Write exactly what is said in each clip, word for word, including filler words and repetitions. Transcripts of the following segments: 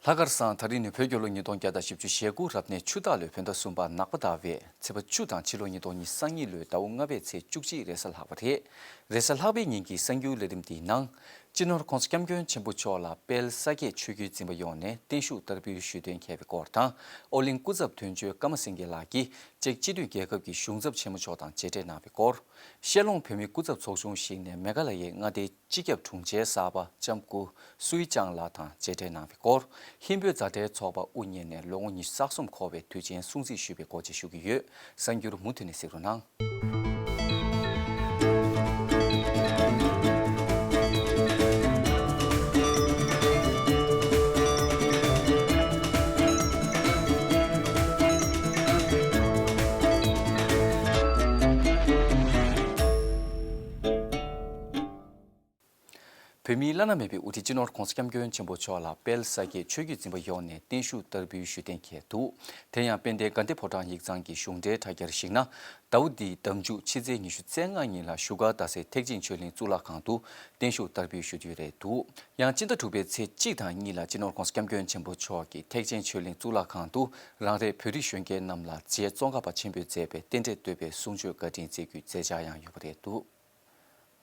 ད་གར་སང་། ད་རིང་ནི་བོད་རྒྱལ་ལོ་ཉིས་སྟོང་བརྒྱ་དང་བཞི་བཅུ་ཞེ་དགུ་རབ་གནས་ཆུ་སྟག་ལོའི་བོད་ཟླ་གསུམ་པ་ནག་པ་ཟླ་བའི་ཚེས་པ་བཅུ་དང་ཕྱི་ལོ་ཉིས་སྟོང་ཉི་ཤུ་རྩ་གཉིས་ལོའི་ཟླ་བ་ལྔ་པའི་ཚེས་བཅུ་གཅིག་རེས་གཟའ་ལྷག་པ་རེད། རེས་གཟའ་ལྷག་པའི་ཉིན་གྱི་གསར་འགྱུར་ལས་རིམ་འདིའི་ནང་། སྤྱི་ནོར་༸གོང་ས་༸སྐྱབས་མགོན་ཆེན་པོ་མཆོག་ལ་དཔལ་ས་སྐྱའི་ཆོས་བརྒྱུད་འཛིན་པ་ཡོངས་ནས་བརྟན་བཞུགས་བསྟར་འབུལ་ཞུས་དོན་འཁེལ་བའི་སྐོར་དང་། ཨོ་གླིང་སྐུ་ཚབ་དོན་གཅོད་ཀརྨ་སེང་གེ་ལགས་ཀྱིས་ཅེཀ་སྤྱི་མཐུན་རྒྱལ་ཁབ་ཀྱི་གཞུང་ཚབ་ཆེན་མོ་མཆོག་དང་མཇལ་འཕྲད་གནང་བའི་སྐོར། ཤེ་ལོང་བོད་མིའི་སྐུ་ཚབ་ཚོགས་ཆུང་ཞིག་ནས་མེ་གྷ་ལ་ཡའི་མངའ་སྡེའི་སྤྱི་ཁྱབ་དྲུང་ཆེ་གསར་པ་ལྕམ་སྐུ་སུའི་ཅང་ལགས་དང་མཇལ་འཕྲད་གནང་བའི་སྐོར། ཧིན་བོད་མཛའ་འབྲེལ་ཚོགས་པ་དབུ་བརྙེས་ནས་ལོ་ངོ་ཉི་ཤུ་རྩ་གསུམ་འཁོར་བའི་དུས་ཆེན་སྲུང་བརྩི་ཞུས་པའི་སྐོར་བཅས་ཞུ་གི་ཡོད། གསར་འགྱུར་མུ་མཐུད་ནས་གཟིགས་རོགས་གནང་། བོད་མིའི་བླ་ན་མེད་པའི་དབུ་ཁྲིད་སྤྱི་ནོར་༸གོང་ས་༸སྐྱབས་མགོན་ཆེན་པོ་མཆོག་ལ་དཔལ་ས་སྐྱའི་ཆོས་བརྒྱུད་འཛིན་པ་ཡོངས་ནས་བརྟན་བཞུགས་བསྟར་འབུལ་ཞུས་གཏན་འཁེལ་འདུག་དེ་ཡང་དཔལ་ལྡན་དགའ་ལྡན་ཕོ་བྲང་ཡིག་ཚང་གི་གཞུང་འབྲེལ་དྲ་རྒྱར་གཞིགས་ན། ཟླ་བ་འདིའི་ཟླ་མཇུག་ཕྱི་ཚེས་ཉི་ཤུ་རྩ་ལྔ་ཉིན་ལ་བཞུགས་སྒར་རྡ་སའི་ཐེག་ཆེན་ཆོས་གླིང་གཙུག་ལག་ཁང་དུ་བརྟན་བཞུགས་བསྟར་འབུལ་ཞུ་རྒྱུ་རེད་འདུག་ཡང་སྤྱི་ཟླ་དྲུག་པའི་ཚེས་གཅིག་དང་གཉིས་ལ་སྤྱི་ནོར་༸གོང་ས་༸སྐྱབས་མགོན་ཆེན་པོ་མཆོག་གིས་ཐེག་ཆེན་ཆོས་གླིང་གཙུག་ལག་ཁང་དུ་རང་རེའི་བོད་རིགས་གཞོན་སྐྱེས་རྣམས་ལ་རྗེ་ཙོང་ཁ་པ་ཆེན་པོས་མཛད་པའི་རྟེན་འབྲེལ་བསྟོད་པའི་གསུང་ཆོས་བཀའ་དྲིན་སྩལ་རྒྱུའི་མཛད་འཆར་ཡང་ཡོད་པ་རེད་འདུག་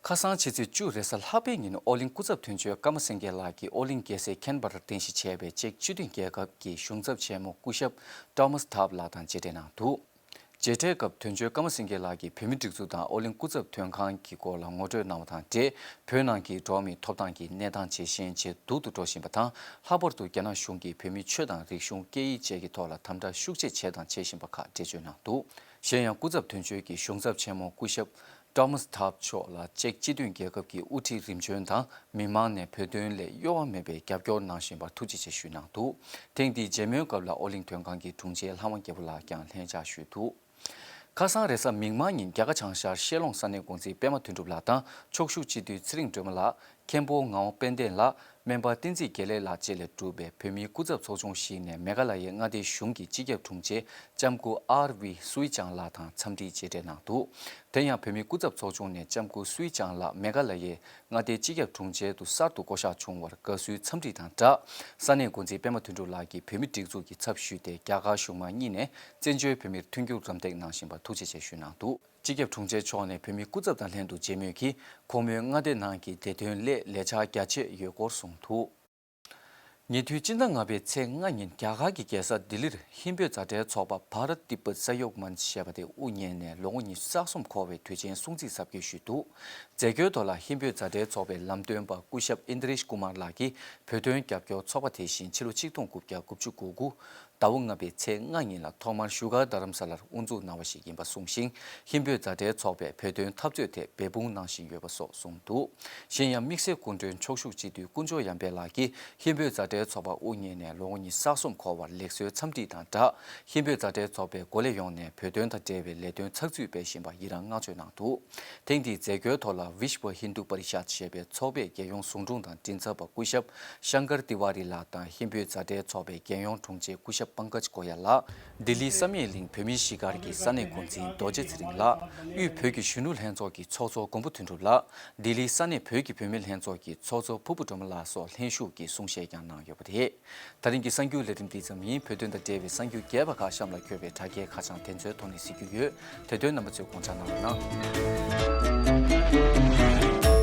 ཁ་སང་ཕྱི་ཚེས་བཅུ་རེས་གཟའ་ལྷག་པའི་ཉིན་ཨོ་གླིང་སྐུ་ཚབ་དོན་གཅོད་ཀརྨ་སེང་གེ་ལགས་ཀྱིས་ཨོ་གླིང་རྒྱལ་སའི་ཁེན་བྷ་རར་རྟེན་གཞི་བྱས་པའི་ཅེཀ་སྤྱི་མཐུན་རྒྱལ་ཁབ་ཀྱི་གཞུང་ཚབ་ཆེན་མོ་སྐུ་ཞབས་ཊོ་མཱས་ཐབ་ལགས་དང་མཇལ་འཕྲད་གནང་འདུག་མཇལ་འཕྲད་སྐབས་དོན་གཅོད་ཀརྨ་སེང་གེ་ལགས་ཀྱིས་བོད་མིའི་སྒྲིག་འཛུགས་དང་ཨོ་གླིང་སྐུ་ཚབ་དོན་ཁང་གི་སྐོར་ལ་ངོ་སྤྲོད་གནང་བ་དང་འབྲེལ། བོད་ནང་གི་འགྲོ་བ་མིའི་ཐོབ་ཐང་གི་གནས་སྟངས་ཇེ་ཞན་ཇེ་སྡུག་ཏུ་འགྲོ་བཞིན་པ་དང་། ལྷག་པར་དུ་རྒྱ་ནག་གཞུང་གིས་བོད་མིའི་ཆོས་དང་རིག་གཞུང་སྐད་ཡིག་བཅས་ཀྱི་ཐོག་ལ་དམ་དྲག་ཤུགས་ཆེ་བྱས་དང་བྱེད་བཞིན་པ་ཁག་འགྲེལ་བརྗོད་གནང་འདུག་གཞན་ཡང་སྐུ་ཚབ་དོན་གཅོད་ཀྱིས་གཞུང་ཚབ་ཆེན་མོ་སྐུ་ཞབས་ཊོ་མཱས་ཐབ་མཆོག་ལ་ཅེཀ་སྤྱི་མཐུན་རྒྱལ་ཁབ་ཀྱི་དབུ་ཁྲིད་རིམ་བྱོན་དང་མི་མང་ནས་བོད་དོན་སླད་གཡོ་བ་མེད་པའི་རྒྱབ་སྐྱོར་གནང་བཞིན་པར་ཐུགས་རྗེ་ཆེ་ཞུས་གནང་འདུག་ཐེངས་འདིའི་མཇལ་མོལ་སྐབས་ལ་ཨོ་གླིང་དོན་ཁང་གི་དྲུང་ཆེ་ལྷ་དབང་རྒྱལ་པོ་ལགས་ཀྱང་ལྷན་བཅར་ཞུས་འདུག་ཁ་སང་རེས་གཟའ་མིག་དམར་ཉིན་རྒྱ་གར་བྱང་ཤར་ཤེ་ལོང་ས་གནས་འགོ་འཛིན་པད་མ་དོན་གྲུབ་ལགས་དང་ཕྱོགས་བཞུགས་སྤྱི་འཐུས་ཚེ་རིང་སྒྲོལ་མ་ལགས། མཁན་པོ་ངག་དབང་དཔལ་ལྡན་ལགས། སྨན་པ་བསྟན་འཛིན་དགེ་ལེགས་ལགས་བཅས་ལས་གྲུབ་པའི་བོད་མིའི་སྐུ་ཚབ་ཚོགས་ཆུང་ཞིག་ནས་མེ་གྷ་ལ་ཡའི་མངའ་སྡེའི་གཞུང་གི་སྤྱི་ཁྱབ་དྲུང་ཆེ་ལྕམ་སྐུ་ཨར་ཝི་སུའི་ཅང་ལགས་དང་འཚམས་འདྲིའི་མཇལ་འཕྲད་གནང་འདུག་དེ་ཡང་བོད་མིའི་སྐུ་ཚབ་ཚོགས་ཆུང་ནས་ལྕམ་སྐུ་སུའི་ཅང་ལགས་མེ་གྷ་ལ་ཡའི་མངའ་སྡེའི་སྤྱི་ཁྱབ་དྲུང་ཆེ་དུ་གསར་དུ་བསྐོ་གཞག་བྱུང་བར་དགའ་བསུའི་འཚམས་འདྲི་དང་སྦྲགས། ས་གནས་འགོ་འཛིན་པད་མ་དོན་གྲུབ་ལགས་ཀྱིས་བོད་མིའི་སྒྲིག་འཛུགས་ཀྱི་ཚབ་ཞུས་ཏེ་རྒྱ་གར་གཞུང་མང་གཉིས་ནས་བཙན་བྱོལ་བོད་མིར་མཐུན་འགྱུར་རམ་འདེགས་གནང་བཞིན་པར་ཐུགས་རྗེ་ཆེ་ཞུས་གནང་འདུག་སྤྱི་ཁྱབ་དྲུང་ཆེ་མཆོག་ནས་བོད་མིའི་སྐུ་ཚབ་དང་ལྷན་དུ་མཇལ་མོལ་གྱིས་ཁོང་མོའི་མངའ་སྡེ་ནང་གི་བདེ་དོན་སླད་ལས་འཆར་རྒྱ་ཆེ་ཡོད་སྐོར་གསུངས་འདུག་ཉེ་དུས་སྤྱི་ཟླ་ལྔ་པའི་ཚེས་ལྔ་ཉིན་རྒྱ་གར་གྱི་རྒྱལ་ས་ལྡི་ལིར་ཧིན་བོད་མཛའ་འབྲེལ་ཚོགས་པ་བྷ་རཏ་ཏི་པད་ས་ཡོག་མན་ཅི་ཞེས་པ་དེ་དབུ་བརྙེས་ནས་ལོ་ངོ་ཉི་ཤུ་རྩ་གསུམ་འཁོར་བའི་དུས་ཆེན་སྲུང་བརྩི་གཟབ་རྒྱས་ཞུས་འདུག་མཛད་སྒོའི་ཐོག་ལ་ཧིན་བོད་མཛའ་འབྲེལ་ཚོགས་པའི་ལམ་སྟོན་པ་སྐུ་ཞབས་ཨིན་དྲེཤ་ཀུ་མར་ལགས་ཀྱིས་བོད་དོན་རྒྱབ་སྐྱོར་ཚོགས་པ་དེ་བཞིན་ཕྱི་ལོ་ཆིག་སྟོང་དགུ་བརྒྱ་དགུ་བཅུ་གོ་དགུ་ཟླ་བ་ལྔ་པའི་ཚེས་ལྔ་ཉིན་ལ་ཐོག་མར་བཞུགས་སྒར་རྡ་རམ་ས་ལར་དབུ་འཛུགས་གནང་བ་ཞིག་ཡིན་པ་གསུངས་ཤིང་། ཧིན་བོད་མཛའ་འབྲེལ་ཚོགས་པས་བོད་དོན་འཐབ་རྩོད་ཐད་འབད་འབུངས་གནང་བཞིན་ཡོད་པ་སོགས་གསུངས་འདུག་གཞན་ཡང་དམིགས་བསལ་སྐུ་མགྲོན་ཕྱོགས་བཞུགས་སྤྱི་འཐུས་དཀོན་མཆོག་ཡར་འཕེལ་ལགས་ཀྱིས་ཧིན་བོད་མཛའ་འབྲེལ་ཚོགས་པ་དབུ་བརྙེས་ནས་ལོ་ངོ་ཉི་ཤུ་རྩ་གསུམ་འཁོར་བར་ལེགས་གསོའི་འཚམས་འདྲི་དང་སྦྲགས། ཧིན་བོད་མཛའ་འབྲེལ་ཚོགས་པའི་འགོ་ལས་ཡོངས་ནས་བོད་དོན་དང་འབྲེལ་བའི་ལས་དོན་ཚགས་ཚུད་སྤེལ་བཞིན་པར་ཡི་རངས་བསྔགས་བརྗོད་གནང་འདུག་ཐེངས་འདིའི་མཛད་སྒོའི་ཐོག་ལ་Vishwa Hindu Parishad ཞེས་པའི་ཚོགས་པའི་རྒྱལ་ཡོངས་ཟུང་དྲུང་དང་མགྲིན་ཚབ་པ་སྐུ་ཞབས་ཤང་ཀར་ཏི་ཝཱ་རི་ལགས་དང་ཧིན་བོད་མཛའ་འབྲེལ་ཚོགས་པའི་རྒྱལ་ཡོངས་དྲུང་ཆེ་སྐུ་ཞབས་པང་ཀཇ་གོ་ཡ་ལགས། ལྡི་ལིའི་བསམ་ཡས་གླིང་བོད་མིའི་གཞིས་སྒར་གྱི་ས་གནས་འགོ་འཛིན་རྡོ་རྗེ་ཚེ་རིང་ལགས། དབུས་བོད་ཀྱི་གཞོན་ནུ་ལྷན་ཚོགས་ཀྱི་ཚོགས་གཙོ་མགོན་པོ་དོན་གྲུབ་ལགས། ལྡི་ལིའི་ས་གནས་བོད་ཀྱི་བུད་མེད་ལྷན་ཚོགས་ཀྱི་ཚོགས་གཙོ་ཕུར་བུ་སྒྲོལ་མ་ལགས་སོགས་ལྷན་ཞུགས་ཀྱིས་གསུང་བཤད་ཀྱང་གནང་ཡོད་པ་རེད། ད་རིང་གི་གསར་འགྱུར་ལས་རིམ་འདི་ཙམ་ཡིན། བོད་དོན་དང་འབྲེལ་བའི་གསར་འགྱུར་རྒྱས་པ་ཁག་གཤམ་ལ་འཁོད་པའི་དྲ་རྒྱའི་ཁ་བྱང་དེ་ཚོའི་ཐོག་ནས་གཟིགས་རྒྱུ་ཡོད། དེ་དོན་རྣམ་པ་ཚོས་དགོངས་འཇགས་གནང་རོགས་གནང་།